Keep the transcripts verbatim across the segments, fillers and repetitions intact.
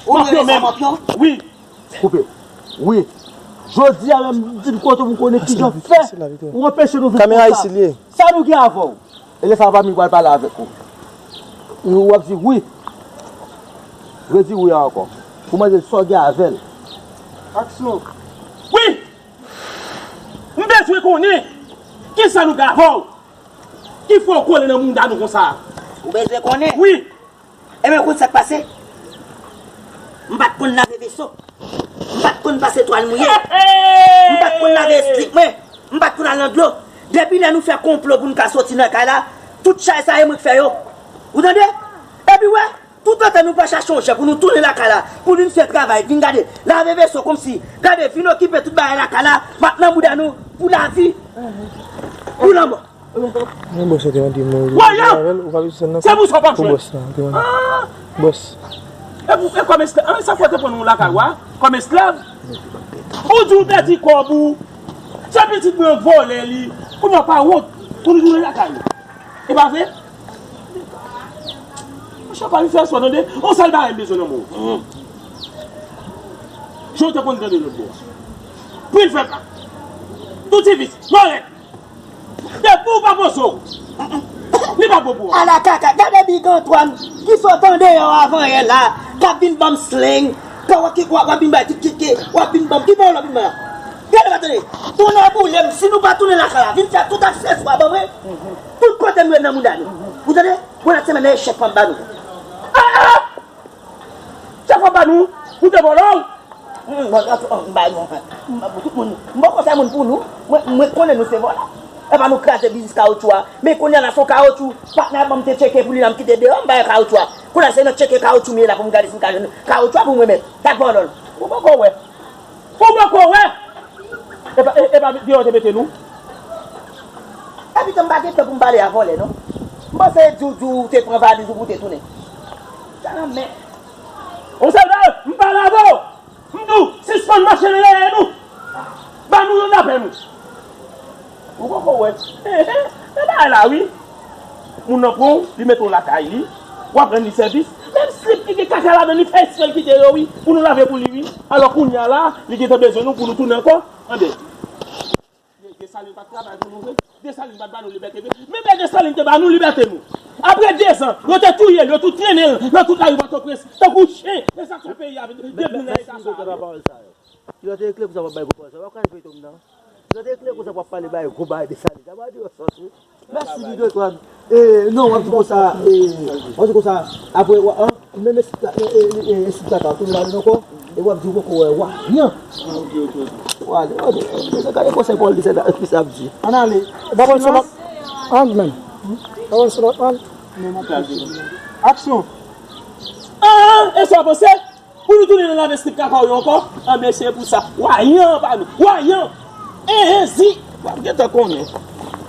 Ou rele sa manpyon? Wi. Koupe. Wi. Jodi a menm, di m kote pou m konnen kijan fè ou anpeche nou viv konsa. Kamera isit li ye. Sa nou gen avè w? E lè sa a, fanmi pral pale avèk ou. Ou ap di wi. Redi wi a ankò. Pou mande l sa w gen avè l. Aksyon. Wi! M bezwen konnen kisa nou gen avè w. Ki fè w kole nan mouda nou konsa? Ou bezwen konnen? Wi. Ebyen, ou konn sa k pase? M pa t konn lave veso. M pa t konn pase twal mouye. M pa t konn lave estrik mwen. M pa t konn al nan dlo. Depi lè nou fè konplo pou n ka soti nan kay la, tout chay sa e mwen k fè yo. Ou tande? Epi wè, toutotan nou pa chache yon jan pou nou tounen lakay la, pou nou fè travay, vin gade, lave veso kòmsi, gade, vin okipe tout bagay lakay la, m ap nan mouda nou, pou lavi, pou lanmò. Men bòs la te mande mwen avè l, ou pa bezwen sèl nan kò. Se pou sa w p ap jwenn. Bòs la te mande. Bòs. E pou, e kòm esklav, an, sa fò te pran nou lakay ou a, kòm esklav. Ou di w pèdi kòb ou. Se pitit mwen vòlè li. Kounye a w pa wont pou nou tounen lakay ou. E pa vre? Monchè, pa vin fè swa tande. On sèl bagay m bezwen nan men w. Jan w te konn tande lòt bò a. Pou l fè pa. Tout ti vis. Mòrèt. Depi w pa poze w, li pa bon pou ou. Ala kaka, gade Big Antoine, ki sot andeyò avan yè la, k ap vin ban m slang, k ap, w ap, w ap vin bay tout keke, w ap vin ban m, ki pawòl w ap vin ban la? Gade w ap tande, tounen boule m, si nou pa tounen lakay la, vin fè tout akseswa ban mwen, tout kote m ye nan mouda nou. Ou tande? Bon, lòt semèn nan, e chèk pa m ba nou. Ah, ah! Chèf an ba nou, pou te vòlò w. M ba nou, m ba nou, m ba pou tout moun. M poko fè moun pou nou. Mwen, mwen konnen nou se vòlò. Epa nou kraze biznis kawotchou a. Men kounye a la se yon kawotchou. Patnè a ban m te tcheke pou li la, m kite deyò, m ba yo kawotchou a. Kounye a se nan tcheke kawotchou m ye la pou m gade si m ka jwenn kawotchou a pou m remèt. Sa k vòlò l. Ou poko wè. Ou poko wè. Epa, e, epa deyò te mete nou. Epi tou m pa gen tan pou m pale a vòlè non. M panse di w, di w te pran valiz ou pou w te tounen. Sa nan men. On sèl bagay, m pale avè w. M di w, sispann mache nan dèyè nou. Ban nou yon lapè nou. Ou poko wè. E bagay la wi. Moun nan pran w, li mete w lakay li. W ap rann li sèvis. Menm slip ki gen kaka ladan li fè eksprè l kite yo wi. Pou nou lave pou li wi. Alò kounye a la, li gentan bezwen nou pou nou tounen ankò. Tande. Desalin pa t travay pou nou vre. Desalin pa t ba nou libète vre. Men lè Desalin te ba nou libète nou. Apre dezan, yo te touye l, yo tou trennen l nan tout lari Pòtoprens, tankou chen. E sa k fè peyi a depi nan eta sa a. Kilè w te ekri pou sa w ap bay gwo pawòl sa? W ap kase feyton m nan. Kilè w te ekri pou sa w ap pale bay gwo bagay Desalin? Sa pa di yon sans wi. Mèsi Big Antoine. E, non, w ap di konsa, e, w ap di konsa, apre, w a, an, menm esplik la ka tounen ladan ankò, e w ap di w poko wè, w a, nyan. W ale, w ale, w ale, gade konsèy Pawòl de Sèl la, ki sa ap di. Ann ale. Pawòl sou lòt. An, menm. Pawòl sou lòt, an. Aksyon. An, e sa w panse? Pou nou tounen nan lave slip kaka w yo ankò? An, men se pou sa. Wayan pa nou. Wayan! Enhen, zi! W ap gentan konnen.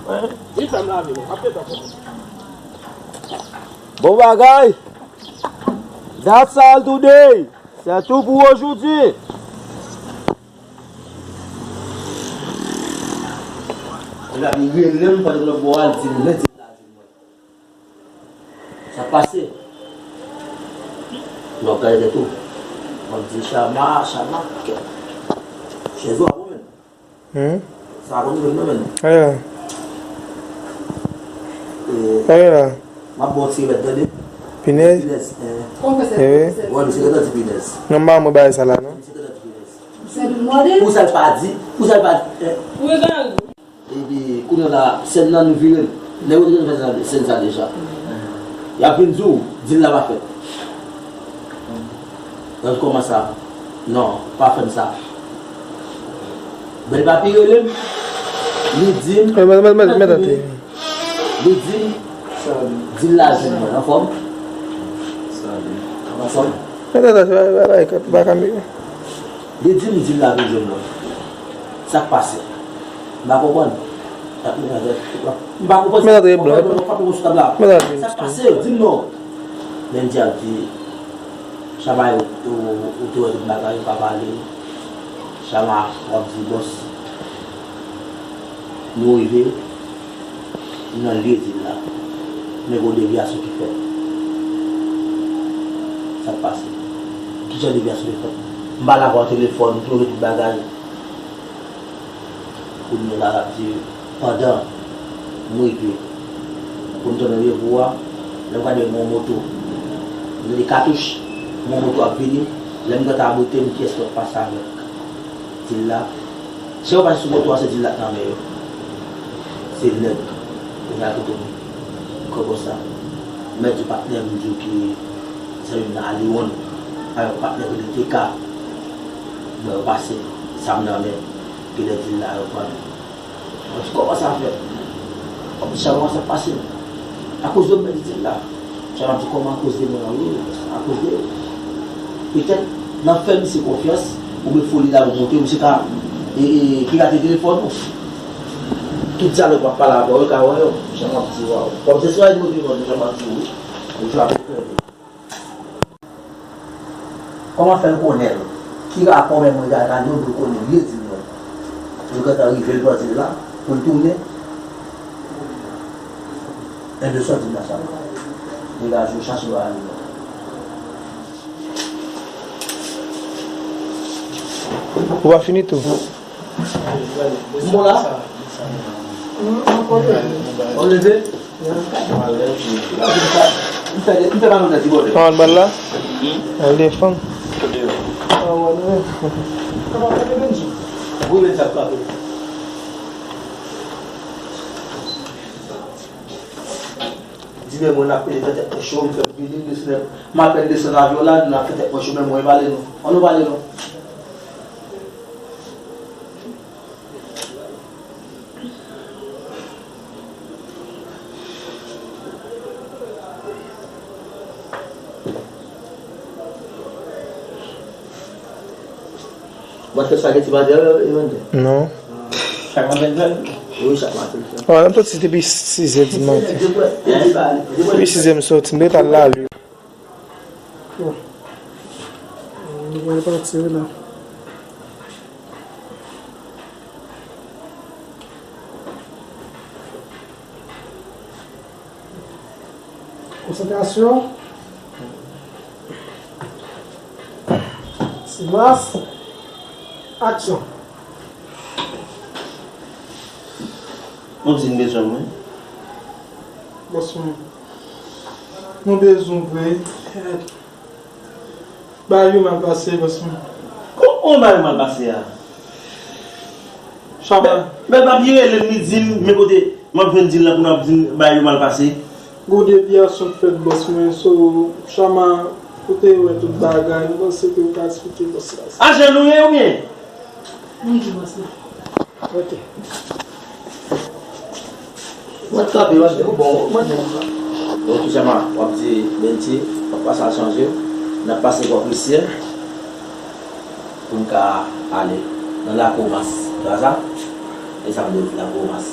Enhen, li fè m lave, non. W ap gentan konnen. Bon bagay! That's all today! C'est tout pour aujourd'hui! Li rele m pandan lòt bò a, li di m, men di m la, di m, Sa k pase? Lè w ap gade tèt ou, w ap di, Chama, Chama, kèt. Chèz ou a bon menm. Hmm? Sa a konn menm nan menm. Gade la. E, gade la. M ap ba w ti remèd tande. Pinèz? Pinèz, eh. Ewe. Wè, misye gentan di pinèz. Non, m pa mwen bagay sa la, non. Misye gentan di pinèz. Pou sa l pa di, pou sa l pa di, eh. Epi, kounye a la, sèn nan, nou vire l. Nèg yo te gentan fè sèn, sèn sa deja. Y ap vin di w, dil la pa fèt. Lè l kòmanse a, non, pa fè m sa. Bèl Papi rele m, li di m, mèt, mèt, mèt, mèt, mèt, li di m, dil la jwenn mwen, anfòm? Anfòm? Mèt, mèt, mèt, mèt, mèt, mèt, mèt, Li di m, dil la vin jwenn mwen. Sa k pase? M pa konprann. M pa konprann sa. Mèt antre blan. Mwen pa konprann sou tab la. Mèt antre. Sa k pase? Di m non. Mendy ap di, Chama, ou, ou, ou te wè tout bagay, ou pa pale. Chama, w ap di, bòs. Nou rive. Nan lye dil la. Men gon devyasyon ki fèt. Sa k pase? Ki Jan de vyas telefòn. M pale avè w telefòn, m tou tout bagay. Kounye la, l ap di, pandan m rive pou m jwenn randevou a, lè m gade m yon moto, m tande katouch, m yon moto ap vini, lè m gentan abite m, kiyès k ap pase avèk? Di l la, chè yo pase sou moto a, se di l la k nan men yo. Se nèg, yo pral kote m. Kòb sa. Mwen di patnè m, di w ki zanmi m nan Aliwon, avèk patnè m ki te ka. Mwen yo pase, sa m nan men, ki lè di l la, yo pran. Mwen di, kòman sa fèt? Kòman sa, kòman sa pase? Akoz de mwen, li di l la. Chama di, kòman akoz de mwen an? Wi, akoz de ou. Petèt, nan fè misye konfyans, oubyen foli la monte, misye ka, e, e, pirate telefòn ou. Tout dyalòg w ap pale avè w, yo ka wè yo. Chama di, waw. Kòm se swa yon motive, chama di, wi. Ou jwe avèk kè. Kòman fè l konnen l? Ki rapò menm mwen gade la, nou dwe konnen l, li di mwen. Yo gentan rive l pran di l la, pou l tounen. Enben, sòti nan sa. Degaje w, chache w ale. Ou pa fini tou? M bon la? Ou leve? M fè, m fè pa nou nan ti bòdè. An bal la? Al defann. An wè nou. Kòman fè Benji? Wi, men sa frape. Di men mwen ap pede fè tèt mwen cho, m fè pede desann, m apèn desann avyon la, nou ap fè tèt mwen cho, men mwen pale non. An nou pale non. Ou pa t fè spageti maten an, Evandye? Non. Chak maten l fè l? Wi, chak maten l fè l. Wi, m soti depi sizè di maten. Depi sizè m soti, m ret al lave. Bon. Nou pral pati wi la. Konsantrasyon. Silans. Aksyon. Ou di n bezwen mwen? Bòs mwen. Nou bezwen w vre. Bagay yo mal pase, bòs mwen. Kòman bagay yo mal pase a? Chama. Men, men papi rele m, li di m, men kote m ap jwenn di l la pou n ap di m bagay yo mal pase. Gon devyasyon k fèt, bòs mwen, so, Chama, ou te wè tout bagay, m panse ke ou ka eksplike bòs la. Ajan nou ye oubyen? Mwen di bòs la. Ok. Mwen kanpe, mwen di, bon, mwen di. Donk, Chama, w ap di Benji, w ap pase al chanje, n ap pase Pòtoprens pou n ka ale nan Lakou Mas. Se pa sa? E sa m di w, Lakou Mas.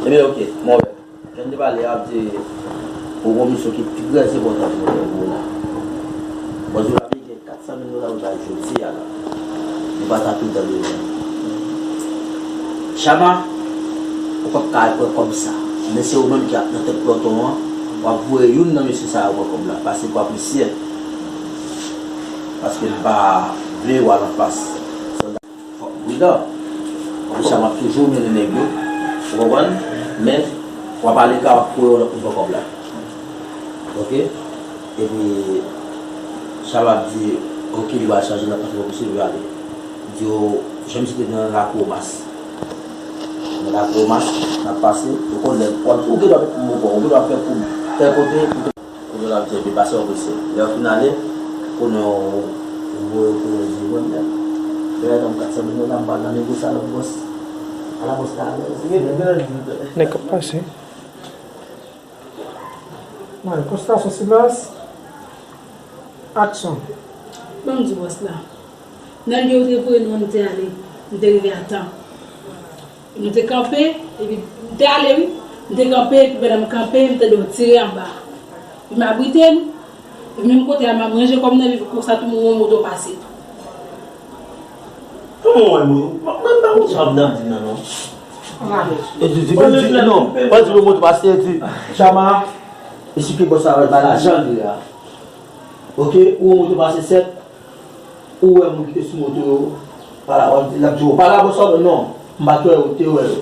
Ebyen, ok, mwen wè. Jan m te pale a, ap di, ou gon misyon ki pi trè enpòtan pou mwen pou ou la. Mwen di w la, kat san mil dola pou bay jodi a la. Nou pa ta toutan bezwen. Chama, ou p ap ka al pran kòb sa. Men se ou menm ki ap nan tèt plòton an, w ap voye youn nan mesye sa yo pran kòb la. Pase Pòtoprens. Paske m pa vle w al anfas sòlda. Fòk ou pridan. Konsa m ap toujou mennen nèg yo. Ou konprann? Men, w ap ale ka w ap kouye w nan kòb la. Ok? Epi, Chama ap di, ok, li va chanje, l ap pase pou misye, li ale. Di yo, jan misye te nan Lakou Mas. Nan Lakou Mas, n ap pase, ou konnen, w ap, ou gen dwa met pou mouvman, ou gen dwa fè kou, fè kote, Kounye a l ap di, epi pase w prese. Lè w fin ale, konnen w voye konnen di mwen menm. Lè w tann kat san mil dola, m pral nan negosye a lòt bòs. A la bòs la alèz. Nèg k ap pase. Mwen, konstatasyon silans. Aksyon. Ban m di bòs la. Nan lye yo te voye nou an, nou te ale. Nou te rive a tan. Nou te kanpe, epi m te ale wi. M te kanpe, epi pandan m kanpe, m tande yon tire anba. Epi m abrite m, epi menm kote a m ap ranje kò m nan, epi konsa tou m wè yon moto pase. Kòman w wè moto? Mwen m pa konn sa w ap di nan non. E di, di, di, non, pa di yon moto pase, di, Chama, esplike bòs la, ba lajan li a. Ok, ou wè moto pase sèt, ou wè moun ki te sou moto yo, pa la, w ap di, l ap di w, "Pa la, bòs la, non, m pa t wè yo, te wè yo."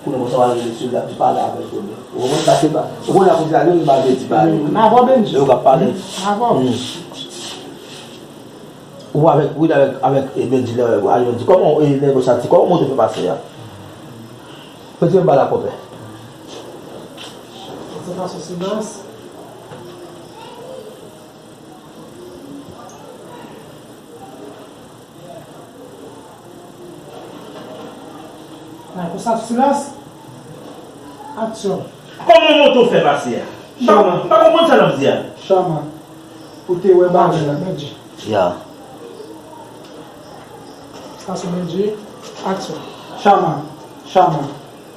Kounye a, bòs la va rele sou l, l ap di, "Pa la avè l, kounye a." Ou konprann sa, se pa, ou konn akoz la, yo pa vle di pa yo. N avè w, Bendji. Yo ka pale. N avè w. Hmm. Ou avèk, ou avèk, avèk, eh, Bendji, lè, a, yo di, "Kòman, eh, lè bòs la di, kòman moto fè pase a?" Mete m ba la, konpè. Sa pa sou silans. Nan konsa silans. Aksyon. Kòman moto fè pase a? M pa, Chama. M pa konprann sa l ap di a. Chama. Ou te wè bagay la. Bendji. Ya. Sa se Bendji. Aksyon. Chama. Chama.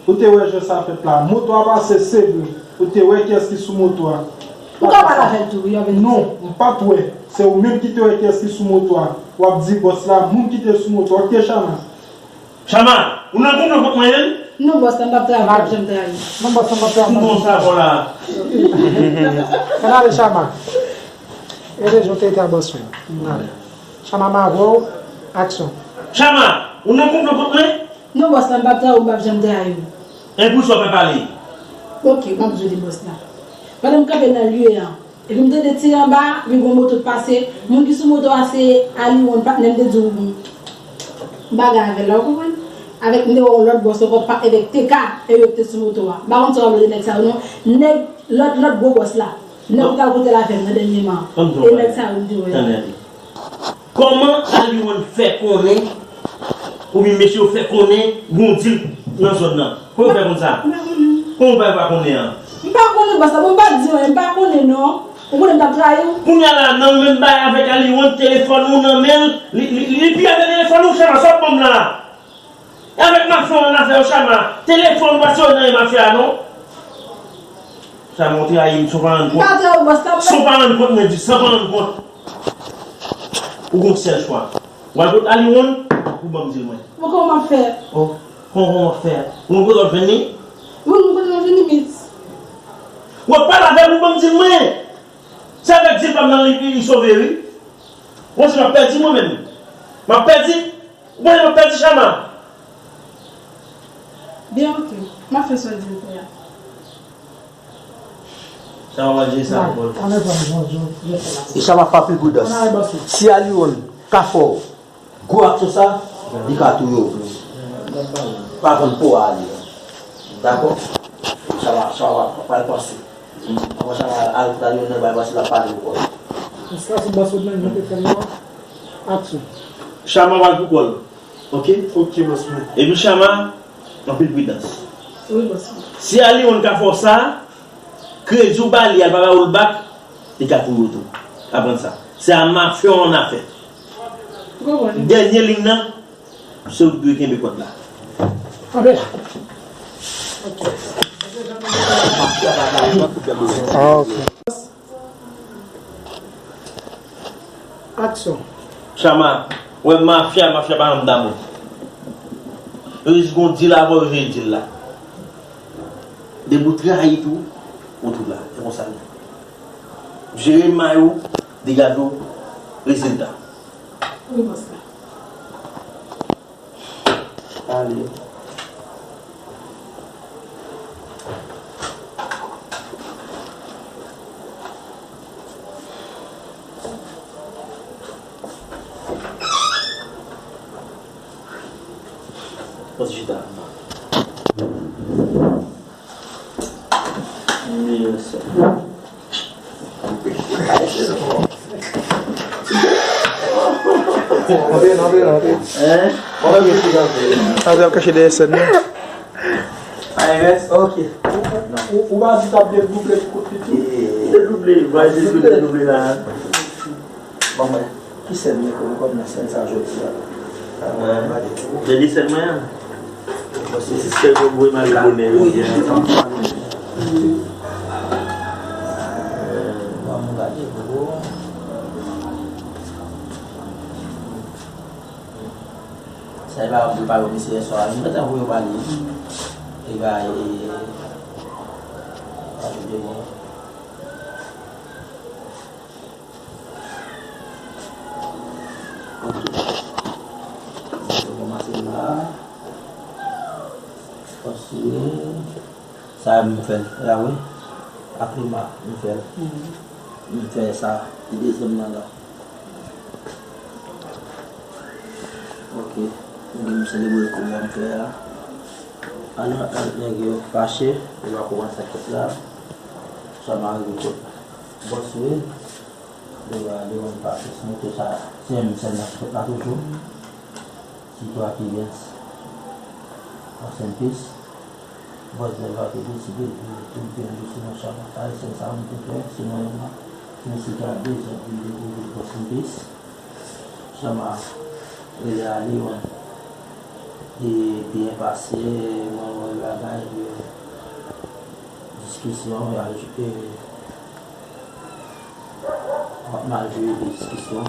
Ou te wè jan sa fèt la. Moto a pase, se vre. Ou te wè kiyès ki sou moto a? Ou ka pale avè l tou, wi, avè l. Non, m pa t wè. Se ou menm ki te wè kiyès ki sou moto a. W ap di bòs la, moun ki te sou moto a. Ok, Chama. Chama, ou nan konplo kont mwen menm? Non, bòs la, m p ap trayi, m p ap janm trayi. Non, bòs la, m p ap trayi. Ou bon sa, vòlò. Ann ale, Chama. E rejyon te eta bòs mwen. Ann ale. Chama, m avè w. Aksyon. Chama, ou nan konplo kont mwen? Non, bòs la, m p ap trayi w, m p ap janm trayi w. E poukisa w pa pale? Ok, m ap jwenn bòs la. Pandan m kanpe nan lye a, epi m tande ti anba, epi gon moto t pase. Moun ki sou moto a se Aliwon, patnè m te di w, m bagay avè l la, ou konprann? Avèk m te wè yon lòt bòs ankò, pa, avèk T K, e yo te sou moto a. M pa konn si w ap rele nèg sa yo non. Nèg, lòt, lòt gwo bòs la. Nèg ou t al kote l avè m nan dènyèman. E nèg sa yo m te wè. Tande. Kòman Aliwon fè konnen, oubyen mesye yo fè konnen, gon dil nan zòn nan? Kòman yo fè konn sa? M pa konnen. Kòman w pa, pa konnen an? M pa konnen, bòs la, bon, m pa di anyen, m pa konnen non. Ou konnen m t ap trayi w? Kounye a la, nan menm bagay avèk Aliwon, telefòn ou nan men l, li, li, li, li pi avè telefòn ou, Chama, sa w ap ban m la? E avèk mafya w annafè yo, Chama. Telefòn ou pa sere nan men mafya a, non. Chama, ou trayi m san w pa rann kont. M pa trayi w, bòs la. San w pa rann kont, mwen di, san w pa rann kont. Ou gon sèl chwa. W al kot Aliwon, ou ban m dil mwen. Bon, kòman m ap fè? Oh, kòman, kòman w ap fè? Ou konn kote w ap jwenn li? Wi, m konn kote m ap jwenn li, Mits. W ap pale avè m, ou ban m dil mwen. Se avèk dil pa m nan li, li, li sove, wi. Mwen, si m ap pèdi mwen menm. M ap pèdi. Ou panse m ap pèdi Chama? Byen, ok. M ap fè sa w di m fè a. Chama pral jere sa pou l. E Chama fè anpil pridans. Si Aliwon ka fè w gwo aksyon sa, li ka touye w. Pa vann po a Aliwon. Dakò? Chama, Chama pral panse. Avan Chama al kote Aliwon nan bay pase l ap pale ankò. Sa se bòs mwen, mwen te fè l non. Aksyon. Chama pral pou kò l. Ok? Ok, bòs mwen. Epi Chama, anpil pridans. Wi, bòs mwen. Si Aliwon ka fè w sa, kredi w ba li a, l pa ba ou l bak, li ka touye w tou. Aprann sa. Se a mafya w annafè. Ou konprann? Dènye liy nan, se ou ki dwe kenbe kòd la. Kanpe la. Ok. Ah, ok. Aksyon. Chama, wè mafya, mafya pa janm damou. Yo jis gon dil avè w, yo jere dil la. Depi w trayi tou, ou tout la. Se konsa l ye. Jere may ou, degaje w, rezilta. Wi, bòs la. Ale. Pran ti chita. Meyè sè. Antre, antre, antre. Hein? Antre, antre. Antre, al kache dèyè sèn nan. A R S? Ok. Ou, ou pa di t ap dedouble pou kout li tou? Dedouble, va dedouble, dedouble la. Ban mwen. Ki sèn li, kòm, kòm nan sèn sa jodi a? Dènye sèn mwen an. Se sistèm yo voye m ale bonè jodi a. Sa e pa pou pa yo mesye yè swa a, nou gentan voye yo pale. E ba e pa de bon. Kòmanse la. Konstwi. Sa m fè l la, wi. Ak klima, m fè l. M fè sa, ti dezyèm nan la. Ok. M gen m selebre kou m fè a. Alò, nèg yo fache, yo pa kòmanse ak tout la. Sa m arive kot Bòs Wi. Yo va devan pati, se moto sa, se menm sèn nan ki fèt la toujou. Ti twa ki gen. Rest in peace. Bòs Delva te deside de tounen sou yon chan. Ayisyen sa m te fè, se mwen menm nan. Mesye ki a dezòd, li dekouvri Rest in peace. Chama rele a Leon. Li byen pase, mwen wè bagay de diskisyon, y a, e, w ap mal jere de diskisyon,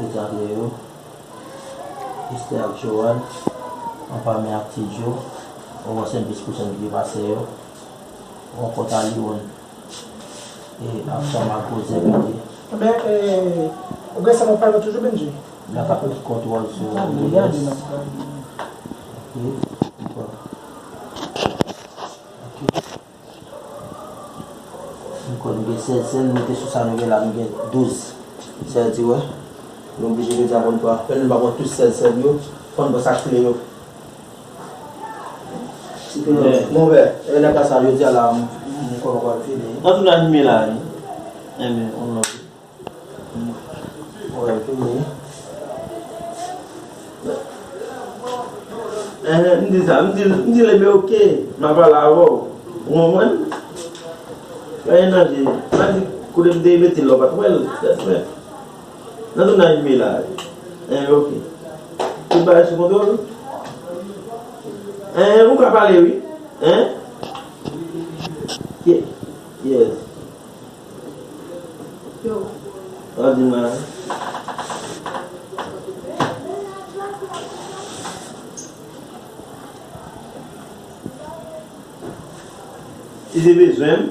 etande yo. Esther ak Joanne, anpami ak Ti Joe, ou wè se plis pou sèn ki te pase yo. Rankont a Leon. E ap fè m ak koze pete. Ebyen, e, ou gen sa mwen pale toujou, Bendji? Nan ka pran kontwòl sou. N ap gade, n ap gade. Ok. Ok. Nou konn gen sèz sèl, nou mete sou sa nou gen la, nou gen douz. Sèl di wè. Nou oblije jodi a konn pran. Fè nou pa pran tout sèl sèl yo. Konn pran sa k kle yo. Monpè, e nan ka sa, jodi a la, m, m, m kwè m pral fini. An tou nan jime la, wi. Enben, on lòt. M pral fini. Enhen, m di sa, m di, m di l, enben, oke, m a pale avè w. Ou konprann? Pa gen danje. M a di, kote m te mete l la, w pa t wè l. Nan tou nan jime la. Enben, oke. Tout bagay sou kontwòl? Hein, ou ka pale, wi. Hein? Ye-, yes. Yo. Sa di mwen. Si te bezwen m,